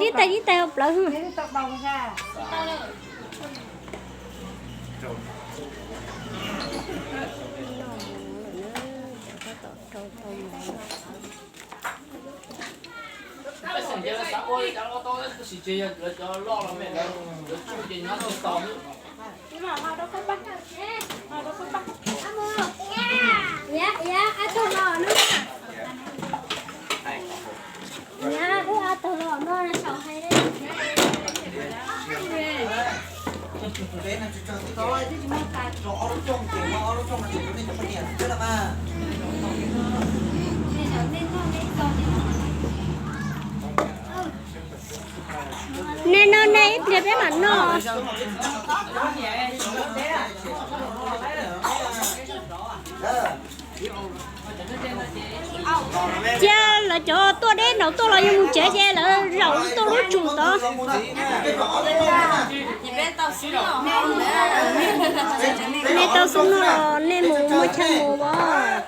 Ib tais ib tais ua plawv. Nej noj nej ib pliag peb mam noj. Cia lawv cov tuaj deb nraud tuaj los yog mus tsev ces lawv zaum tuaj lub tsum tod. Nej tau xub noj los nej mus muaj chaw mus as.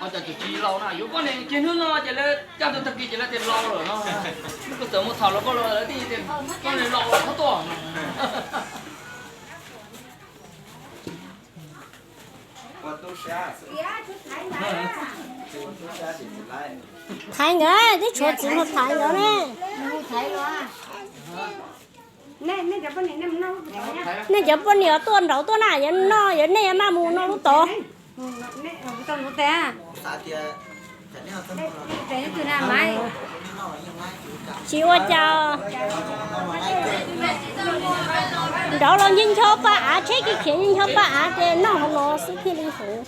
Ua cas tsis laus na, yuav poj niam kiag hnub no ces lawv coj tug tag kis ces lawv tias laus lawm no. Kuv txawm mus tham los koj los lawv tias koj laus lawm koj tuaj. Thaiv nkawd, twb tshuav txiv mus thaiv nkawd ne. Nej cov poj niam tuaj nraud tuaj na, yuav noj yuav nej yuav maj mus noj lub tod. Tsis ua cas. Nraud los nce ncho paj av, tsheb kev khiav nce ncho paj av ces noj hauv no xwb thiaj li huv.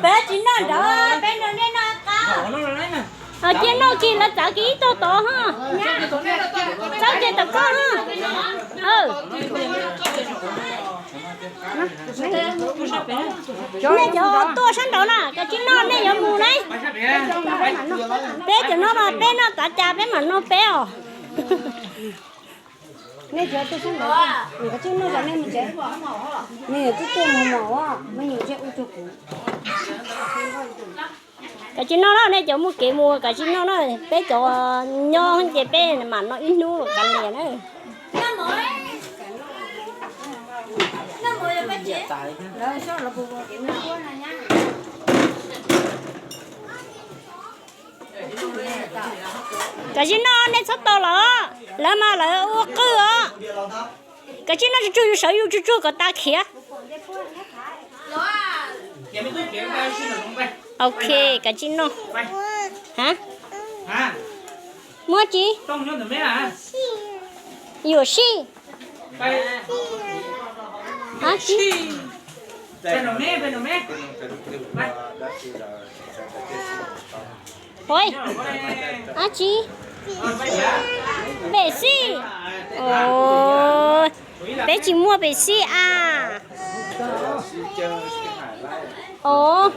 Peb tsis noj nraud, peb nrog nej noj qab. Cia noj kis lawv txav kis ib tog tod ha. Txav kis tom koj ha. Nej cov tuaj sab nraud na, koj tsis noj nej yuav mus ne. Peb cov no mas peb noj txav cas peb mam noj peb os. Nej cov tuaj sab nraud, koj tsis noj cov nej mus tsev. Nej yuav tuaj tuaj mus mos, me nyuam ntsia ua rau kuv. Koj tsis noj na, nej cov muaj kev mus koj tsis noj na, peb cov nyob ces peb mam noj ib hnub kav liam na. Koj tsis noj, nej txhob tos lawm, lawv mas lawv ua qw os. Koj tsis noj, tsuag tsuag yus sawv yus tsuag tsuag kom tas khiav. Ok, koj tsis noj. Muab tsis? Yuam sij. Ab tsi? Ab tsi? Pem xij. Peb tsis muaj pem xij a. Os.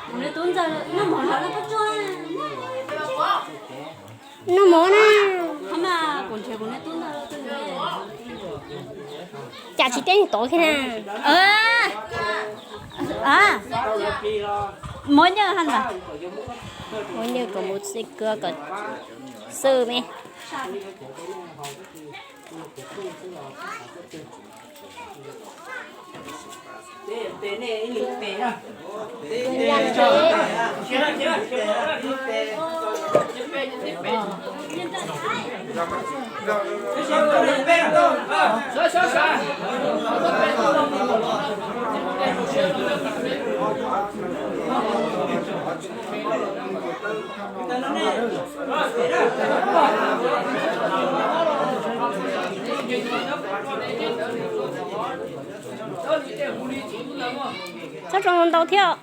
Kuv ne tub ntxawg noj mov na, noj mov na. Cas tsis teb tod kiag na. Mov nyiaj ha ntawd. Mov nyiaj kom mus xij kawm kom xwb me. Txhob rau ntau thiab.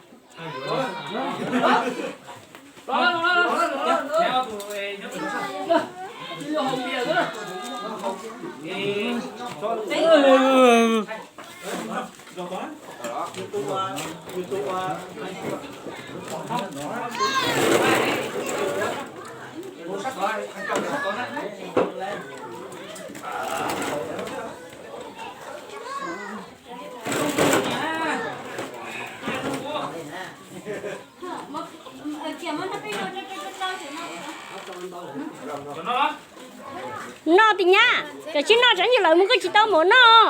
Noj tiag nyab, koj tsis noj tsam ntsis lawv mus koj tsis tau mov noj.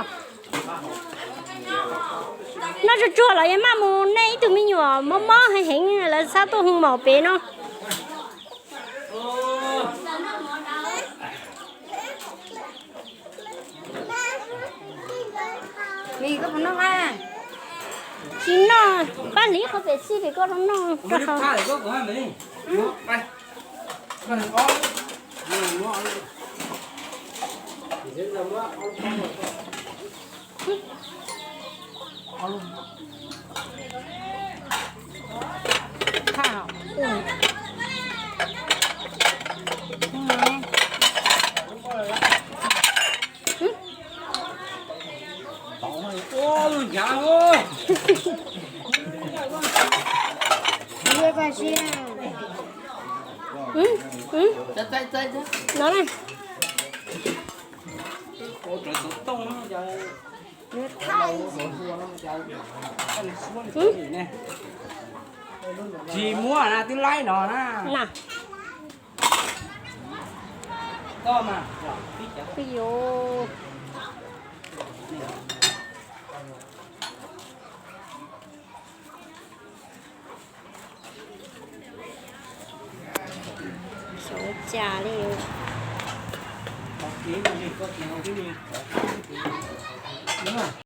Noj tsuag tsuag los yeej maj mus, nej ib tug me nyuam mob mob heev heev lawv xav tuaj hu mov pem no. Tsis noj, pab hliv qhov pem xij pem koj rau noj rau hauv. No na. Tsis muab na, twb laib no na. Xyov ua cas li.